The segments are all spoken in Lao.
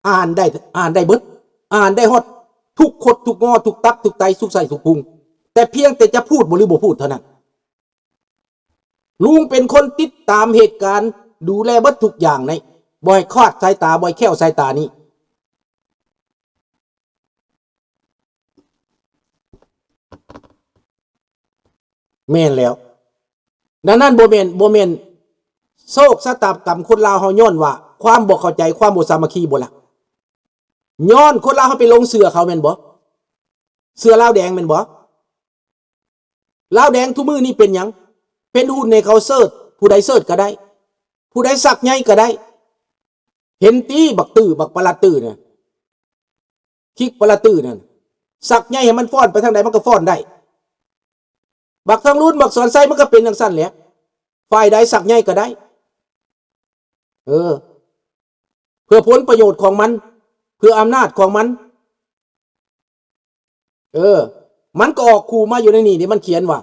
ອ່ານໄດ້ ອ່ານໄດ້ເບິດ ອ່ານໄດ້ຮອດທຸກຄົດທຸກງໍ ທຸກຕັບທຸກໄຕ ທຸກໄສ້ທຸກພຸງ ແຕ່ພຽງແຕ່ຈະພູດບໍ່ ຫຼື ບໍ່ພູດເທົ່ານັ້ນ. ລຸງເປັນຄົນຕິດຕາມເຫດການ ດູແລເບິດທຸກຢ່າງໃນ ບໍ່ໃຫ້ຂາດສາຍຕາ ບໍ່ໃຫ້ແຄ້ວສາຍຕານີ້. ແມ່ນແລ້ວ. ດັ່ງນັ້ນບໍ່ແມ່ນ ບໍ່ແມ່ນໂຊກຊະຕາກຳຄົນລາວເຮົາຍ້ອນວ່າຄວາມບໍ່ເຂົ້າໃຈ ຄວາມບໍ່ສາມັກຄີບໍ່ລະ? ຍ້ອນຄົນລາວເຮົາໄປຫຼົງເຊື່ອເຂົາແມ່ນບໍ່? ເຊື່ອລາວແດງແມ່ນບໍ່? ລາວແດງທຸມື້ນີ້ເປັນຫຍັງ? ເປັນຫຸ່ນໃຫ້ເຂົາເສີດ ຜູ້ໃດເສີດກໍໄດ້ ຜູ້ໃດສັກໃຫຍ່ກໍໄດ້. ເຫັນຕິ ບັກຕື້ ບັກປະລະຕື້ນະ ຄິກປະລະຕື້ນັ້ນ ສັກໃຫຍ່ໃຫ້ມັນຟ້ອນໄປທາງໃດມັນກໍຟ້ອນໄດ້. ບັກທອງລຸນ ບັກສອນໄຊ ມັນກໍເປັນຈັ່ງຊັ້ນແຫຼະ ຝ່າຍໃດສັກໃຫຍ່ກໍໄດ້. ເອີ ເພື່ອຜົນປະໂຫຍດຂອງມັນ ເພື່ອອຳນາດຂອງມັນ. ເອີ ມັນກໍອອກຂູ່ມາຢູ່ໃນນີ້ເດ້ ມັນຂຽນວ່າ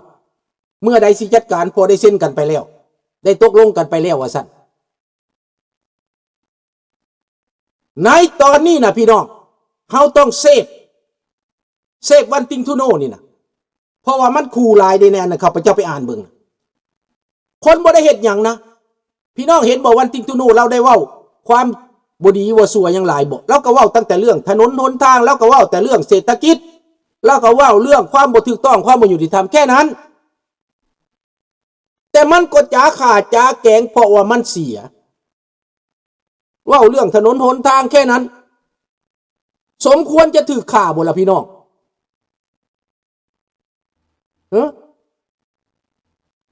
ເມື່ອໃດຊິຈັດການ ເພາະໄດ້ເຊັນກັນໄປແລ້ວ ໄດ້ຕົກລົງກັນໄປແລ້ວວ່າຊັ້ນ. ໃນຕອນນີ້ນະພີ່ນ້ອງ ເຮົາຕ້ອງເຊບ ເຊບວັນຕິງທູໂນນີ້ນະ ເພາະວ່າມັນຂູ່ຫຼາຍເດ້ ໃນອັນນັ້ນ ຂ້າພະເຈົ້າໄປອ່ານເບິ່ງ ຄົນບໍ່ໄດ້ເຮັດຫຍັງນະ. ພີ່ນ້ອງເຫັນບໍ່ ວັນຕິງທູໂນລາວໄດ້ເວົ້າຄວາມບໍ່ດີບໍ່ຊົ່ວຫຍັງຫຼາຍບໍ່? ລາວກໍເວົ້າຕັ້ງແຕ່ເລື່ອງຖະໜົນຫົນທາງ ລາວກໍເວົ້າແຕ່ເລື່ອງເສດຖະກິດ ລາວກໍເວົ້າເລື່ອງຄວາມບໍ່ຖືກຕ້ອງ ຄວາມບໍ່ຍຸຕິທຳ ແຄ່ນັ້ນ. ແຕ່ມັນກໍຈາຂ້າຈາແກງ ເພາະວ່າມັນເສຍ ເວົ້າເລື່ອງຖະໜົນຫົນທາງແຄ່ນັ້ນ ສົມຄວນຈະຖືກຂ້າບໍ່ລະພີ່ນ້ອງ? ເອີ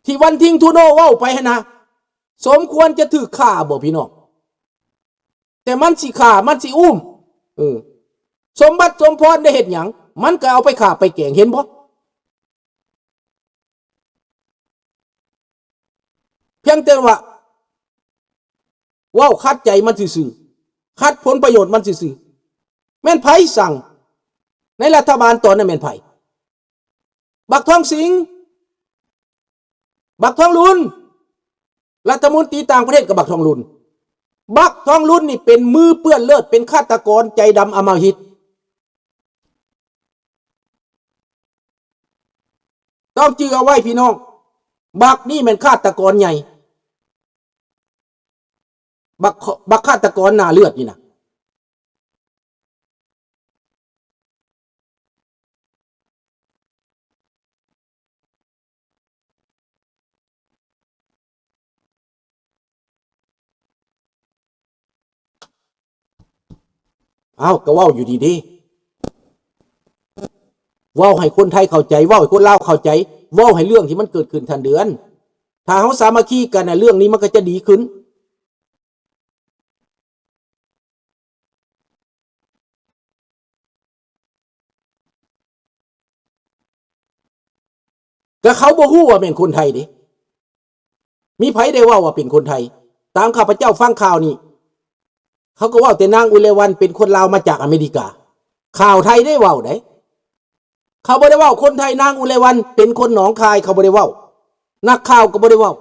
ທີ່ວັນທິງທູໂນເວົ້າໄປຫັ້ນນະ ສົມຄວນຈະຖືກຂ້າບໍ່ພີ່ນ້ອງ? ແຕ່ມັນຊິຂ້າ ມັນຊິອຸ້ມ ເອີ ສົມບັດສົມພອນໄດ້ເຮັດຫຍັງ? ມັນກໍເອົາໄປຂ້າໄປແກງ ເຫັນບໍ່? ພຽງແຕ່ວ່າເວົ້າຂັດໃຈມັນຊື່ໆ ຂັດຜົນປະໂຫຍດມັນຊື່ໆ. ແມ່ນໃຜສັ່ງ? ໃນລັດຖະບານຕອນນັ້ນແມ່ນໃຜ? ບັກທອງສິງ ບັກທອງລຸນ ລັດຖະມົນຕີຕ່າງປະເທດກໍບັກທອງລຸນ. ບັກທອງລຸນນີ້ເປັນມືເປື້ອນເລືອດ ເປັນຄາດຕະກອນໃຈດຳອຳມະຫິດ. ຕ້ອງຈື່ເອົາໄວ້ພີ່ນ້ອງ ບັກນີ້ແມ່ນຄາດຕະກອນໃຫຍ່ ບັກ ບັກຄາດຕະກອນໜ້າເລືອດນີ້ນະ. ເອົ້າ ກໍເວົ້າຢູ່ນີ້ເດ້ ເວົ້າໃຫ້ຄົນໄທເຂົ້າໃຈ ເວົ້າໃຫ້ຄົນລາວເຂົ້າໃຈ ເວົ້າໃຫ້ເລື່ອງທີ່ມັນເກີດຂຶ້ນ ທ່ານເດືອນ. ຖ້າເຮົາສາມັກຄີກັນນະ ເລື່ອງນີ້ມັນກໍຈະດີຂຶ້ນ. ກໍເຂົາບໍ່ຮູ້ວ່າແມ່ນຄົນໄທເດ້ ມີໃຜໄດ້ເວົ້າວ່າເປັນຄົນໄທ? ຕາມຂ້າພະເຈົ້າຟັງຂ່າວນີ້ ເຂົາກໍເວົ້າແຕ່ນາງອຸເລວັນເປັນຄົນລາວມາຈາກອາເມລິກາ ຂ່າວໄທໄດ້ເວົ້າໃດ. ເຂົາບໍ່ໄດ້ເວົ້າຄົນໄທ ນາງອຸເລວັນເປັນຄົນໜອງຄາຍ ເຂົາບໍ່ໄດ້ເວົ້າ ນັກຂ່າວກໍບໍ່ໄດ້ເວົ້າ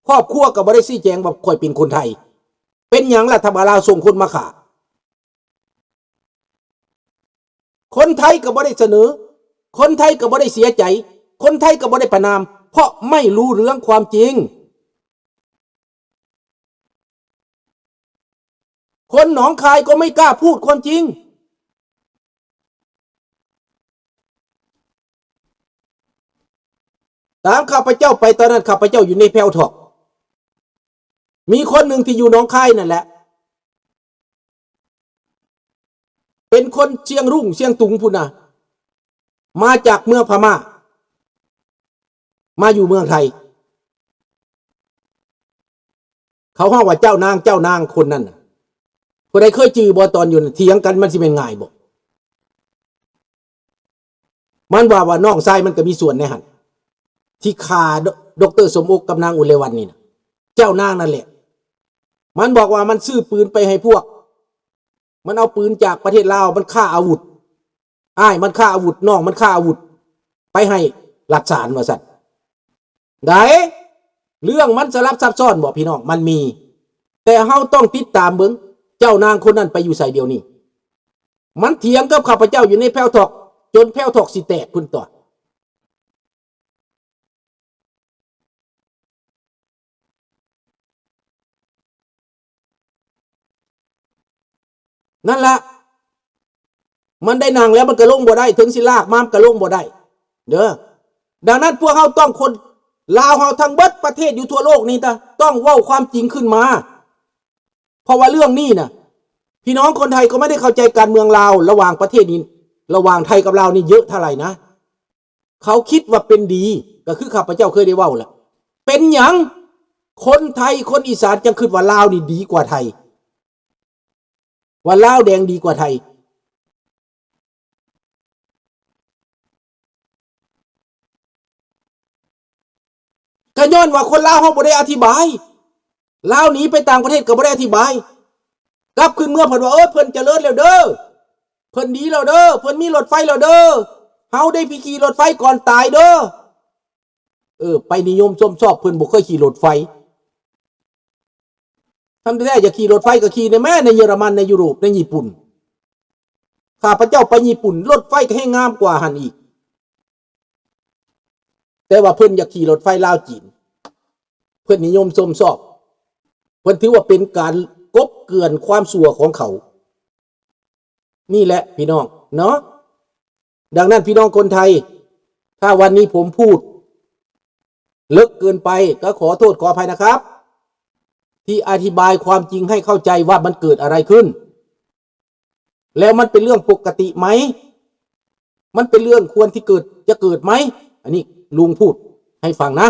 ຄອບຄົວກໍບໍ່ໄດ້ຊີ້ແຈງວ່າຂ້ອຍເປັນຄົນໄທ. ເປັນຫຍັງລັດຖະບານລາວສົ່ງຄົນມາຂ້າ? ຄົນໄທກໍບໍ່ໄດ້ສະເໜີ ຄົນໄທກໍບໍ່ໄດ້ເສຍໃຈ ຄົນໄທກໍບໍ່ໄດ້ປະນາມ ເພາະໄມ່ຮູ້ເລື່ອງຄວາມຈິງ. ຄົນໜອງຄາຍກໍໄມ່ກ້າພູດຄວາມຈິງ. ຕາມຂ້າພະເຈົ້າໄປຕອນນັ້ນ ຂ້າພະເຈົ້າຢູ່ໃນແພວທອກ ມີຄົນໜຶ່ງທີ່ຢູ່ໜອງຄາຍນັ້ນແຫຼະ ເປັນຄົນຊຽງລຸງຊຽງຕຸງພຸ້ນນະ ມາຈາກເມືອງພະມ້າ ມາຢູ່ເມືອງໄທ ເຂົາຮ້ອງວ່າເຈົ້ານາງ ເຈົ້ານາງ ຄົນນັ້ນນະ. ຜູ້ໃດເຄີຍຈື່ບໍ່ ຕອນຢູ່ນັ້ນຖຽງກັນ ມັນຊິແມ່ນງ່າຍບໍ່? ມັນວ່າ ວ່ານ້ອງຊາຍມັນກໍມີສ່ວນໃນຫັ້ນ ທີ່ຂ້າ ດ ດຣ ສົມອົກກັບນາງອຸເລວັນນີ້ນະ ເຈົ້ານາງນັ້ນແຫຼະ. ມັນບອກວ່າມັນຊື້ປືນໄປໃຫ້ພວກ ມັນເອົາປືນຈາກປະເທດລາວ ມັນຄ້າອາວຸດ ອ້າຍມັນຄ້າອາວຸດ ນ້ອງມັນຄ້າອາວຸດ ໄປໃຫ້ລັດສານວ່າຊັ້ນ. ໃດ ເລື່ອງມັນສະຫຼັບຊັບຊ້ອນບໍ່ພີ່ນ້ອງ? ມັນມີ ແຕ່ເຮົາຕ້ອງຕິດຕາມເບິ່ງ ເຈົ້ານາງຄົນນັ້ນໄປຢູ່ໃສດຽວນີ້? ມັນຖຽງກັບຂ້າພະເຈົ້າຢູ່ໃນແພວທອກ ຈົນແພວທອກຊິແຕກພຸ້ນຕົວະ. ນັ້ນລະ ມັນໄດ້ນັ່ງແລ້ວມັນກໍລົງບໍ່ໄດ້ ເຖິງຊິລາກມາມັນກໍລົງບໍ່ໄດ້ເດີ. ດັ່ງນັ້ນພວກເຮົາຕ້ອງ ຄົນລາວເຮົາທັງເບິດປະເທດຢູ່ທົ່ວໂລກນີ້ຕະ ຕ້ອງເວົ້າຄວາມຈິງຂຶ້ນມາ ເພາະວ່າເລື່ອງນີ້ນະ ພີ່ນ້ອງຄົນໄທກໍໄມ່ໄດ້ເຂົ້າໃຈການເມືອງລາວ ລະຫວ່າງປະເທດນີ້ ລະຫວ່າງໄທກັບລາວນີ້ເຍອະເທົ່າໃດນະ. ເຂົາຄິດວ່າເປັນດີ ກໍຄືຂ້າພະເຈົ້າເຄີຍໄດ້ເວົ້າລະ ເປັນຫຍັງຄົນໄທ ຄົນອີສານຈັ່ງຄິດວ່າລາວນີ້ດີກວ່າໄທ ວ່າລາວແດງດີກວ່າໄທ? ກໍຍ້ອນວ່າຄົນລາວເຮົາບໍ່ໄດ້ອະທິບາຍ ລາວໜີໄປຕ່າງປະເທດກໍບໍ່ໄດ້ອະທິບາຍ ກັບຄືນເມືອເພິ່ນວ່າ ເອີ ເພິ່ນຈະເລີນແລ້ວເດີ ເພິ່ນດີແລ້ວເດີ ເພິ່ນມີລົດໄຟແລ້ວເດີ ເຮົາໄດ້ໄປຂີ່ລົດໄຟກ່ອນຕາຍເດີ. ເອີ ໄປນິຍົມຊົມຊອບ ເພິ່ນບໍ່ເຄີຍຂີ່ລົດໄຟ. ຄັນແທ້ຢາກຂີ່ລົດໄຟກໍຂີ່ແດ່ແມ້ ໃນເຢຍລະມັນ ໃນຢູໂຣບ ໃນຍີ່ປຸ່ນ. ຂ້າພະເຈົ້າໄປຍີ່ປຸ່ນ ລົດໄຟກໍແຮ່ງງາມກວ່າຫັ້ນອີກ. ແຕ່ວ່າເພິ່ນຢາກຂີ່ລົດໄຟລາວຈີນ ເພິ່ນນິຍົມຊົມຊອບ ເພິ່ນຖືວ່າເປັນການກົບເກື່ອນຄວາມຊົ່ວຂອງເຂົາ. ນີ້ແຫຼະພີ່ນ້ອງເນາະ. ດັ່ງນັ້ນພີ່ນ້ອງຄົນໄທ ຖ້າວັນນີ້ຜົມພູດເລິກເກີນໄປ ກໍຂໍໂທດຂໍອະໄພນະຄັບ ທີ່ອະທິບາຍຄວາມຈິງໃຫ້ເຂົ້າໃຈວ່າມັນເກີດອະໄລຂຶ້ນ ແລ້ວມັນເປັນເລື່ອງປົກກະຕິໄໝ? ມັນເປັນເລື່ອງຄວນທີ່ເກີດ ຈະເກີດໄໝ? ອັນນີ້ລຸງພູດໃຫ້ຟັງນະ.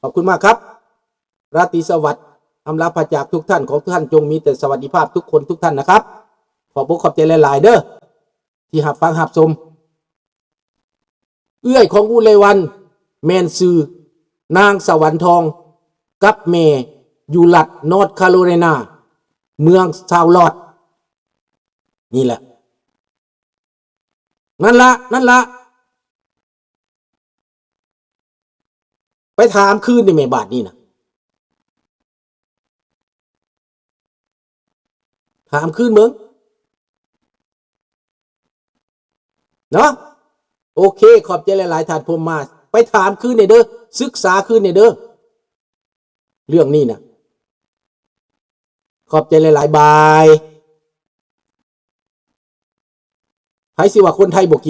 ຂອບຄຸນມາກຄັບ. ລາຕີສະຫວັດ ອຳລາພາຈາກທຸກທ່ານ ຂໍທຸກທ່ານຈົ່ງມີແຕ່ສະຫວັດດີພາບທຸກຄົນທຸກທ່ານນະຄັບ. ຂອບອົກຂອບໃຈຫຼາຍໆເດີ ທີ່ຮັບຟັງຮັບຊົມ. ເອື້ອຍຂອງອຸໄລວັນ ແມ່ນຊື່ນາງສະຫວັນທອງ ກັບແມ່ຢູ່ລັດນອດຄາໂຣໄລນາ ເມືອງຊາວລອດ ນີ້ແຫຼະ. ນັ້ນລະ ນັ້ນລະ ໄປຖາມຄືນນີ້ແມ່ ບາດນີ້ນະ ຖາມຄືນເບິ່ງເນາະ. ໂອເຄ ຂອບໃຈຫຼາຍໆ ທ່ານພົມມາ ໄປຖາມຄືນນີ້ເດີ ສຶກສາຄືນນີ້ເດີ ເລື່ອງນີ້ນະ. ຂອບໃຈຫຼາຍໆ ບາຍ. ໃຜຊິວ່າຄົນໄທບໍ່